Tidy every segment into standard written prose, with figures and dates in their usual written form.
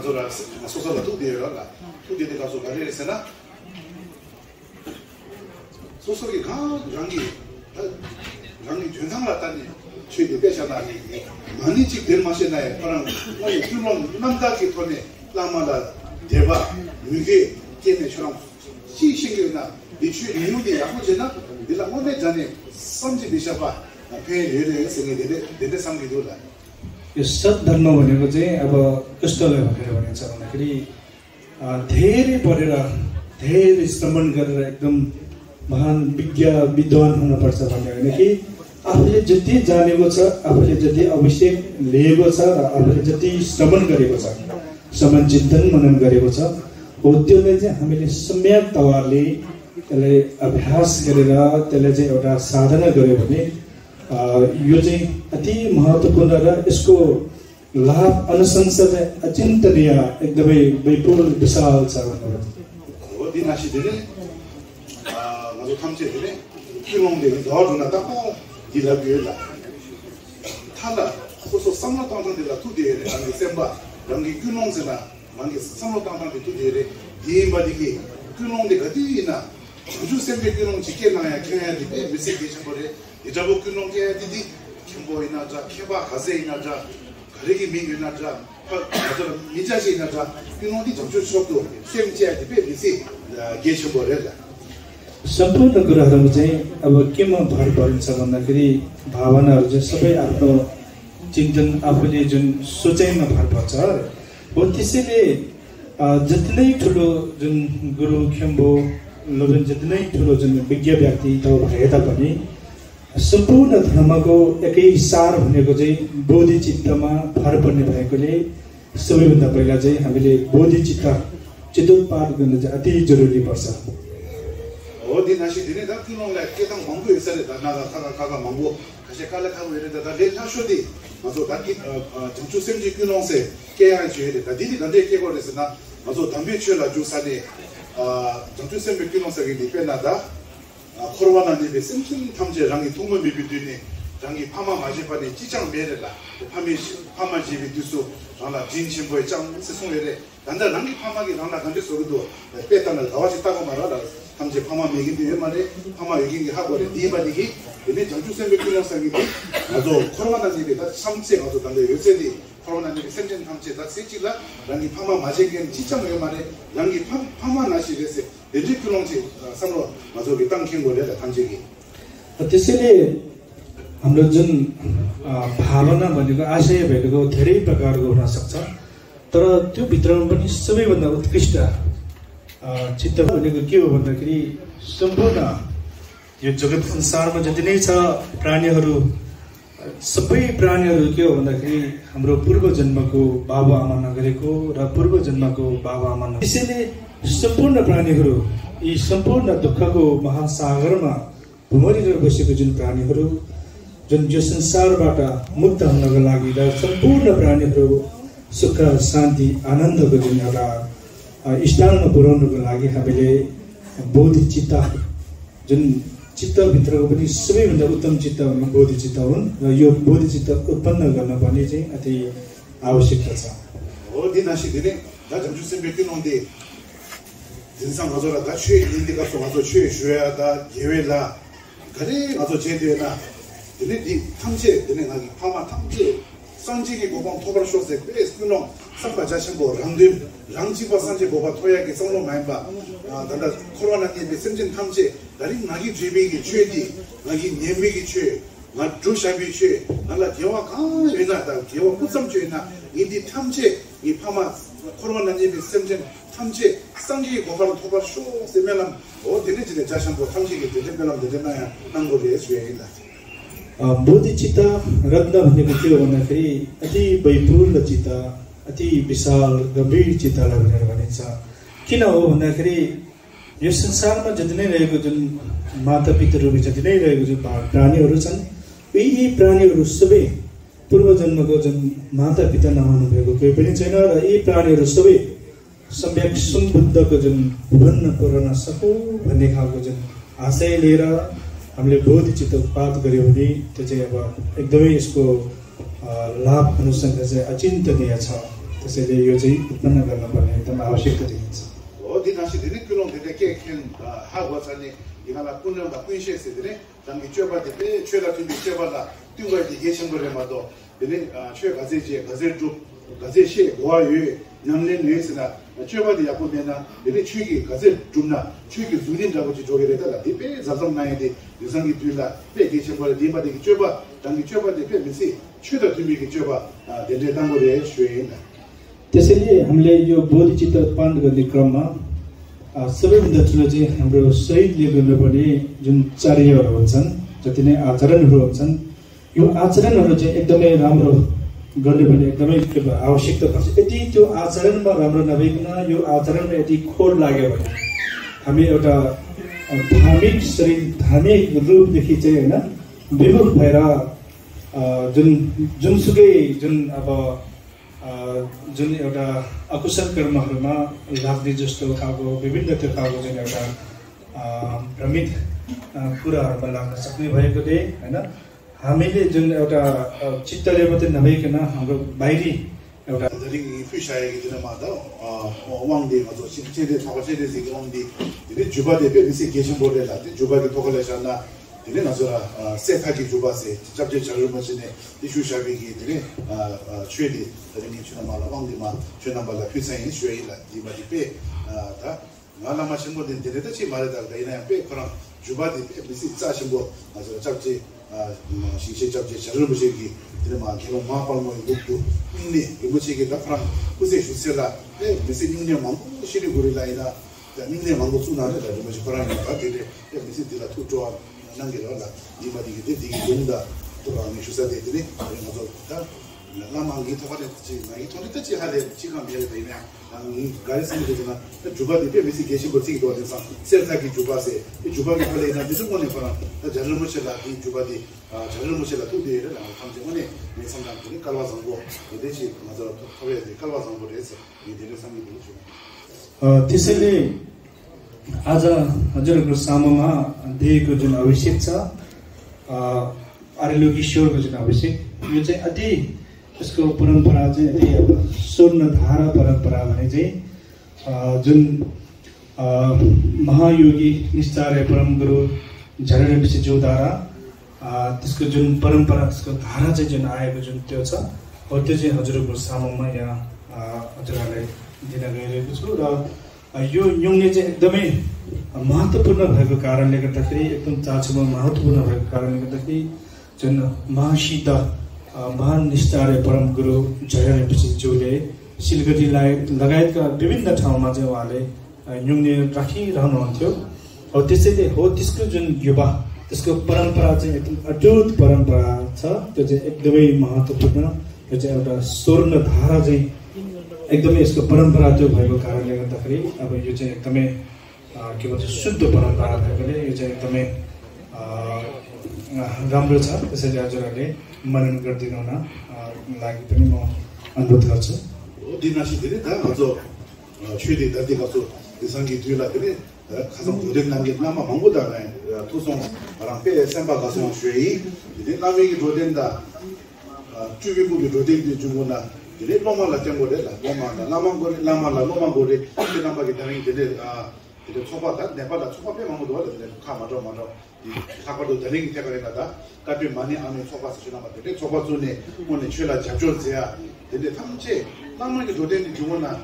맞아라 소설가 두대요라 두대에 가서 가리에서나 소설이 강기 전상을 왔다니 최대 배샤나니 많이 찍될 맛이나요. 그럼 아니 그런 남다기 돈에 라마다 대박 이게 게임처럼 시신이나 이슈 이유디 야구제나 내가 오늘 전에 선지 비셔봐 배를 생각되는 데데 상기도라 यो सद्धर्म भनेको चाहिँ अब कस्तोलाई भनेर भनिन्छ भन्दाखेरि धेरै पढेर धेरै श्रमण गरेर एकदम महान विद्वान हुनुपर्छ भन्ने होइन कि आफूले जति जानेको छ आफूले जति अभिषेक लिएको छ र आफूले जति श्रमण गरेको छ श्रमण चिन्तन मनन गरेको छ हो त्यसले चाहिँ हामीले सम्यक तवरले त्यसलाई अभ्यास गरेर त्यसलाई चाहिँ एउटा साधना गर्यो भने यो चाहिँ अति महत्त्वपूर्ण र यसको लाभ अनुशंसा चाहिँ अचिन्तनीय एकदमै विपुल विशाल छ भन्नु हो दिनासी दिने मजो 탐제들이 किलों데 더주나 ताको दिलाबिला थाला कोसो समलो तांतां데라 투데레 아니 셈바 랑기 किलोंसे나 망게 समलो तांतां데 투데레 디엠바디기 किलों데 가디나 주주 셈베 किलों 지케나야 케야디 메시지 버레 이자보 किलों게 디디 김보이나자 케바 가세이나자 가르기 민이나자 맞아 미자시나자 किलों디 정주수도 셈지야디 베리시 गेशो बरेला सम्पूर्ण कुराहरुमा चाहिँ अब केमा भर परिन्छ भन्दाखेरि भावनाहरु चाहिँ सबै आफ्नो चिन्तन आफूले जुन सोचाइमा भर पर्छ हो त्यसैले जति नै ठुलो जुन गुरु खेम्बो लोभन जति नै ठुलो जुन विज्ञ व्यक्ति त भए तापनि सम्पूर्ण धर्मको एकै सार भनेको चाहिँ बोधिचित्तमा भर पर्ने भएकोले सबैभन्दा पहिला चाहिँ हामीले बोधिचित्त चित्तोत्पाद गर्न चाहिँ अति जरुरी पर्छ 어디 나시 되네 다 그놈라 깨당 망고 있어야 다 나가 가가 망고 다시 깔라하고 이래다 다 렌타쇼디 맞아 다기 정주 셈지 그놈세 깨야 줘야 돼 디디 단데 깨고 그래서 나 맞아 담배 취라 주사네 정주 셈비 그놈세게 디페나다 코로나 니베 셈슨 탐제랑이 동물 비비드니 장기 파마 마지바니 지장 매래라 파마 집이 뒤수 장라 진심보에 장 세송래래 난다 랑기 파마기 나나 간데 소리도 빼다는 다와지 따고 말하라 탐제 파마 메긴데 말에 파마 얘기기 하고 그래 니바디기 근데 정주 셈비 그놈세게 아주 코로나 니베 다 삼세 가서 단데 요새디 코로나 니베 셈전 탐제 다 세지라 랑기 파마 마제겐 지장 왜 말에 랑기 파마 나시 됐어 내지 그놈지 삼로 맞아 땅 캔거래다 탐제기 त्यसैले हाम्रो जुन भावना भनेको आशय भनेको धेरै प्रकारको हुन सक्छ तर त्यो भित्रमा पनि सबैभन्दा उत्कृष्ट चित्त भनेको के हो भन्दाखेरि सम्पूर्ण यो जगत संसारमा जति नै छ प्राणीहरू सबै प्राणीहरू के हो भन्दाखेरि हाम्रो पूर्व जन्मको बाबुआमा नगरेको र पूर्व जन्मको बाबुआमा त्यसैले सम्पूर्ण प्राणीहरू यी सम्पूर्ण दुःखको महासागरमा भुमरिएर बसेको जुन प्राणीहरू जुन यो संसारबाट मुक्त हुनको लागि र सम्पूर्ण प्राणीहरू सुख शान्ति आनन्दको जुन एउटा स्थानमा पुर्याउनको लागि हामीले बोधिचित्त जुन चित्तभित्रको पनि सबैभन्दा उत्तम चित्त भनेको बोधिचित्त हुन् र यो बोधिचित्त उत्पन्न गर्न पनि चाहिँ अति आवश्यकता छ हो दिनासी दिने 다 정주선 베끼는데 진상 가져라 다 취해 인디 가서 가서 취해줘야다 예외라 그래 가서 제대로나 근데 이 탐지 되는 하기 파마 탐지 산지기 고방 토벌 쇼세 베스 그놈 상바 자신고 랑들 랑지바 산지 보바 토야기 성로 마인바 단다 코로나 때문에 생진 탐지 나리 나기 죄비기 죄디 나기 예비기 죄 나 조샤비 죄 나라 개와 가에나다 개와 무슨 죄나 이디 탐지 이 파마 코로나 때문에 생진 탐지 상지기 고방 토벌 쇼 세면은 되는지 자신고 탐지기 되면은 되나야 난 거리에 죄인다 बोधिचित्त रत्न भनेको के हो भन्दाखेरि अति वैपुल्य चित्त अति विशाल गम्भीर चित्तलाई भनेर भनिन्छ किन हो भन्दाखेरि यो संसारमा जति नै रहेको जुन मातापितृ जति नै रहेको जुन प्राणीहरू छन् यी प्राणीहरू सबै पूर्व जन्मको जुन मातापिता नहुनु भएको कोही पनि छैन र यी प्राणीहरू सबै सम्यक सम्बुद्धको जुन भन्न पुर्याउन सकौँ भन्ने खालको जुन आशय लिएर हामीले बोधिचित्त उत्पाद गर्यो भने त्यो चाहिँ अब एकदमै यसको लाभ अनुसन्धान चाहिँ अचिन्तनीय छ त्यसैले यो चाहिँ उत्पन्न गर्नुपर्ने एकदम आवश्यकता देखिन्छ 어디 다시 되는 그런 되게 하고 자니 이가라 kunna가 kun시에서들이 당기 쥐어봐대 쥐어라 좀 쥐어봐라 뛰어가지 계신 거래 봐도 되는 쥐어 가세지 가세주 가세시 고아유 남는 뇌스나 쥐어봐대 약보면은 되는 쥐기 가세 좀나 쥐기 줄인다고 저게 되다 대배 자성 나야지 유상이 둘라 배 계신 거래 뒤바대 쥐어봐 당기 쥐어봐대 배 미시 쥐다 준비기 쥐어봐 되는 당고래 쥐에나 त्यसैले हामीले यो बोधिचित्त उत्पन्न गर्ने क्रममा सबैभन्दा ठुलो चाहिँ हाम्रो शहीदले गर्नुपर्ने जुन कार्यहरू हुन्छन् जति नै आचरणहरू हुन्छन् यो आचरणहरू चाहिँ एकदमै राम्रो गर्नुपर्ने एकदमै आवश्यकता पर्छ यदि त्यो आचरणमा राम्रो नभइकन यो आचरणमा यदि खोट लाग्यो भने हामी एउटा धार्मिक शरीर धार्मिक रूपदेखि चाहिँ होइन विमुख भएर जुनसुकै जुन अब जुन एउटा अकुशल कर्महरूमा लाग्ने जस्तो खालको विभिन्न त्यो खालको जुन एउटा भ्रमित कुराहरूमा लाग्न सक्ने भएकोले होइन हामीले जुन एउटा चित्तले मात्रै नभइकन हाम्रो बाहिरी एउटा फिसाएकी दिनमादा वाङदी अझ सिक्चेले थकसेले सिक वाङदी दिने जुबाले पे बिसे गेसन बोर्डले लाते जुबाले थकले साना दिने नजरा सेखाकी जुबासे जबजे जरुर मसिने इशु शाबीकी दिने छेली दिने छुनामाला वाङदीमा छुनामाला फिसाइ छुइला दिबादी पे ता नालामा सिमो दिन दिने त छि मारे ता दैना पे खरा जुबादी पे बिसे चासिमो नजरा जबजे शिशे जबजे जरुर मसिकी दिने मा केलो मा palmo गुप्तु नि गुबुचिकी ता खरा कुसे सुसेला पे बिसे निने मंगु सिरि गुरिलाइना निने मंगु सुनाले 다 मसि खरा मा दिने पे बिसे दिला 투조 nangirola dimadigi digi gunda 또라니 수사되더니 그래서 다 라마기 토가랬지 나이 토리듯이 하래 지금 미래에 되면 이 가르치는 데잖아 주바디 때 미시 계신 거 지기도 해서 셀타기 주바세 이 주바기 할래 나 무슨 거네 그러나 자르무실라 이 주바디 자르무실라 투데를 나 감정원에 내 상담들이 깔와서고 대시 맞아 토베 깔와서고 해서 이 데를 상이 되죠 त्यसैले आज हजुरहरूको सामुमा दिएको जुन अभिषेक छ आर्यलोक ईश्वरको जुन अभिषेक यो चाहिँ अति यसको परम्परा चाहिँ अति अब स्वर्णधारा परम्परा भने चाहिँ जुन महायोगी निष्ठार्य परम गुरु झरेपछि जो धारा त्यसको जुन परम्परा त्यसको धारा चाहिँ जुन आएको जुन त्यो छ हो त्यो चाहिँ हजुरहरूको सामुमा यहाँ हजुरहरूलाई दिन गइरहेको छु र यो युङले चाहिँ एकदमै महत्त्वपूर्ण भएको कारणले गर्दाखेरि एकदम चासोमा महत्त्वपूर्ण भएको कारणले गर्दाखेरि जुन महासिद्ध महान निष्ठार्य परम गुरु झरेपछि जोले सिलगढी लगायतका विभिन्न ठाउँमा चाहिँ उहाँले युङले राखिरहनुहुन्थ्यो हो त्यसैले हो त्यसको जुन युवा त्यसको परम्परा चाहिँ एकदम अटुट परम्परा छ त्यो चाहिँ एकदमै महत्त्वपूर्ण यो चाहिँ एउटा स्वर्णधारा चाहिँ एकदमै यसको परम्परा त्यो भएको कारणले गर्दाखेरि अब यो चाहिँ एकदमै के भन्छ शुद्ध परम्परा भएकोले यो चाहिँ एकदमै राम्रो छ त्यसैले हजुरहरूले मनन गरिदिनु हुन लागि पनि म अनुरोध गर्छु दिनासी दिने दा अझ छुइदे दति गासो दिसंगी दुला दिने खासम दुदेन नामगे नामा मंगोदा ने तुसों रामपे सेम्बा गासो छुइ दिने नामेगी दोदेनदा चुबिबुगी दोदेन जुगोना दिने लोमाला tembolela लोमाला लामाला लोमा고래 그 남바게 당이 되네 이제 초바다 네발라 초바페 망고도 하는데 카마도 마도 이 카바도 되는 게 되가다 까비 많이 안에 초바스 지나가는데 초바존에 오늘 최라 잡존지야 근데 탐체 남마게 도된 중원나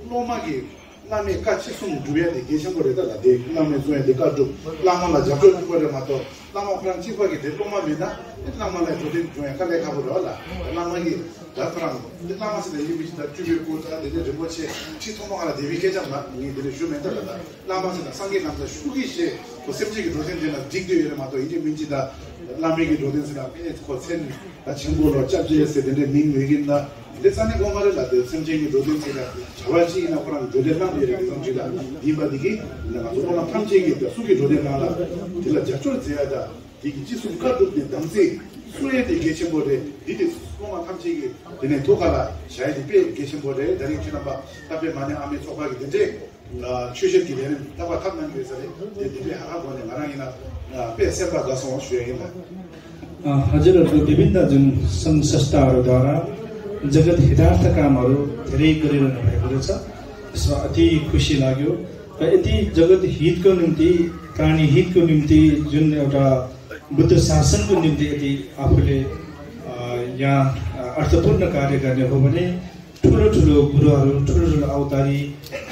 로마게 남의 같이 숨 두야 돼 계신 거래다가 내 남의 손에 내가도 라마라 잡존 거래 마도 라마 프랑치바게 될 로마미나 라마라 도된 중에 칼에 가보러 와라 라마게 다프랑 라마스의 이미지다 주비고다 되게 뭐지 치통하나 데비게잖아 이들이 주면다가 라마스가 상계 남자 슈기시 그 셈지기 도된데나 딕도에 마도 이제 민지다 라미기 도된스가 코센 다 친구로 짭지했을 텐데 민위긴다 이래산에 공부를 나도 셈지기 도된스가 자발식이나 그런 도된만 이렇게 성지가 이바디기 내가 조금만 탐지기 수기 도된나라 제가 작전을 해야다 이게 지수가도 당시 수에도 계신 거래 이게 수공한 탐지기 되네 도가라 샤이디 빼 계신 거래 다른 지나봐 답에 많이 암에 속하게 된데 취실기 되는 다가 탐난 그래서래 되게 하고는 마랑이나 빼 세바 가서 쉬어야겠다 हजुरहरूको विभिन्न जुन संस्थाहरूद्वारा जगत हितार्थ कामहरू धेरै गरिरहनु भएको रहेछ। त्यसमा अति खुसी लाग्यो र यति जगत हितको निम्ति प्राणी हितको निम्ति जुन एउटा बुद्ध शासनको निम्ति यदि आफूले यहाँ अर्थपूर्ण कार्य गर्ने हो भने ठुलो ठुलो गुरुहरू, ठुलो ठुलो अवतारी,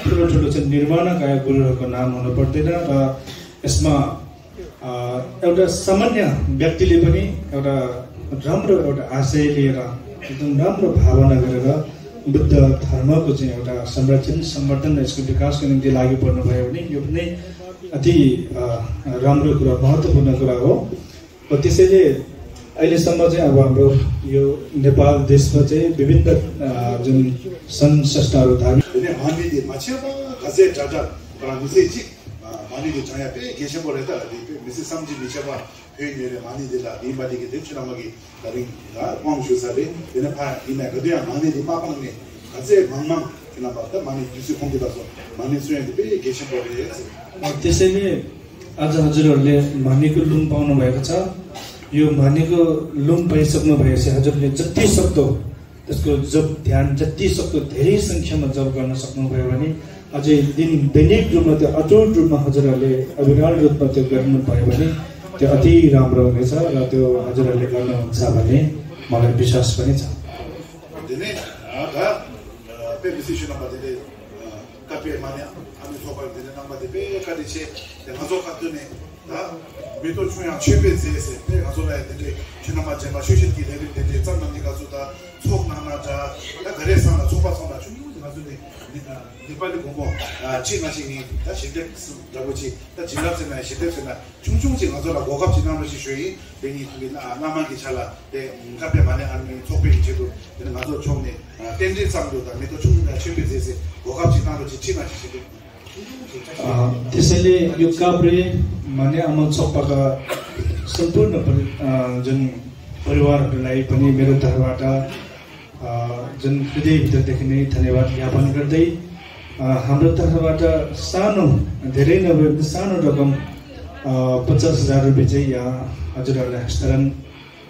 ठुलो ठुलो चाहिँ निर्माणकाय गुरुहरूको नाम हुनु पर्दैन र यसमा एउटा सामान्य व्यक्तिले पनि एउटा राम्रो एउटा आशय लिएर एकदम राम्रो भावना गरेर बुद्ध धर्मको चाहिँ एउटा संरक्षण, सम्वर्धन र यसको विकासको निम्ति लागि पर्नु भयो भने यो पनि अति राम्रो कुरा, महत्त्वपूर्ण कुरा हो। र त्यसैले अहिलेसम्म चाहिँ अब हाम्रो यो नेपाल देशमा चाहिँ विभिन्न जुन सङ्घ संस्थाहरू धार्मिक 많이들 저야 때 계셔버려다 미스 삼지 미셔봐 회의를 많이들라 이마디게 대출하기 다른가 광주사리 되는 파 이나 그대야 많이들 빠방네 가제 망망 그나마다 많이 뉴스 공개돼서 많이 수행들 때 계셔버려요. त्यसैले आज हजुरहरूले मानेको लुम पाउनु भएको छ। यो मानेको लुम पाइसक्नु भएपछि हजुरले जति सक्दो त्यसको जब ध्यान जति सक्दो धेरै सङ्ख्यामा जप गर्न सक्नुभयो भने अझै दैनिक रूपमा त्यो अटुट रूपमा हजुरहरूले अविरल रूपमा त्यो गर्नुभयो भने त्यो अति राम्रो हुनेछ र त्यो हजुरहरूले गर्नुहुन्छ भने मलाई विश्वास पनि छ। 메토 중앙 최배제에서 가서라야 되게 지나마 제가 휴식기 내릴 때 짠난지 가서다 속 나나자 나 그래서 초파서나 중요한 가서네 네빨리 공부 지나시니 다 시대 잡고지 다 진압세나 시대세나 중중지 가서라 고갑 지나면서 쉬이 괜히 그게 나만기 잘라 내 카페 만에 하는 속배 제도 내가 가서 총네 땡진 상도다 메토 중앙 최배제에서 고갑 지나면서 지나시고 त्यसैले यो काभ्रे माने आमा चोप्पाका सम्पूर्ण जुन परिवारहरूलाई पनि मेरो तर्फबाट जुन हृदयभित्रदेखि नै धन्यवाद ज्ञापन गर्दै हाम्रो तर्फबाट सानो धेरै नभए सानो रकम 50,000 रुपियाँ चाहिँ यहाँ हजुरहरूलाई हस्तान्तरण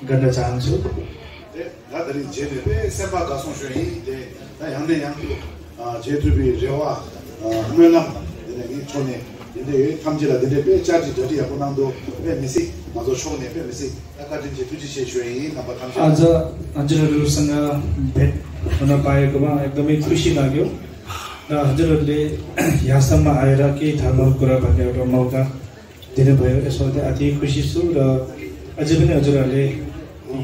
गर्न चाहन्छु। 촌에 근데 탐지라 근데 배 짜지 저리 하고 나도 배 미시 맞아 쇼네 배 미시 약간 이제 두지 쉐쉐이 나빠 탐지 आज हजुरहरूसँग भेट हुन पाएकोमा एकदमै खुसी लाग्यो र हजुरहरूले यहाँसम्म आएर केही धर्मको कुरा भन्ने एउटा मौका दिनुभयो, यसमा अति खुसी छु र अझै पनि हजुरहरूले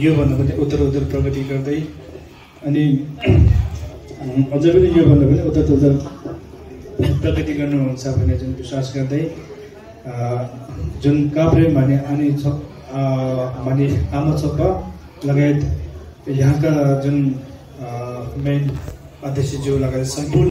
योभन्दा पनि उत्तर प्रगति गर्दै अनि अझै पनि योभन्दा पनि उत्तर प्रगति गर्नुहुन्छ भन्ने जुन विश्वास गर्दै जुन काभ्रे माने माने आमा चोप्पा लगायत यहाँका जुन मेन अध्यक्षज्यू लगायत सम्पूर्ण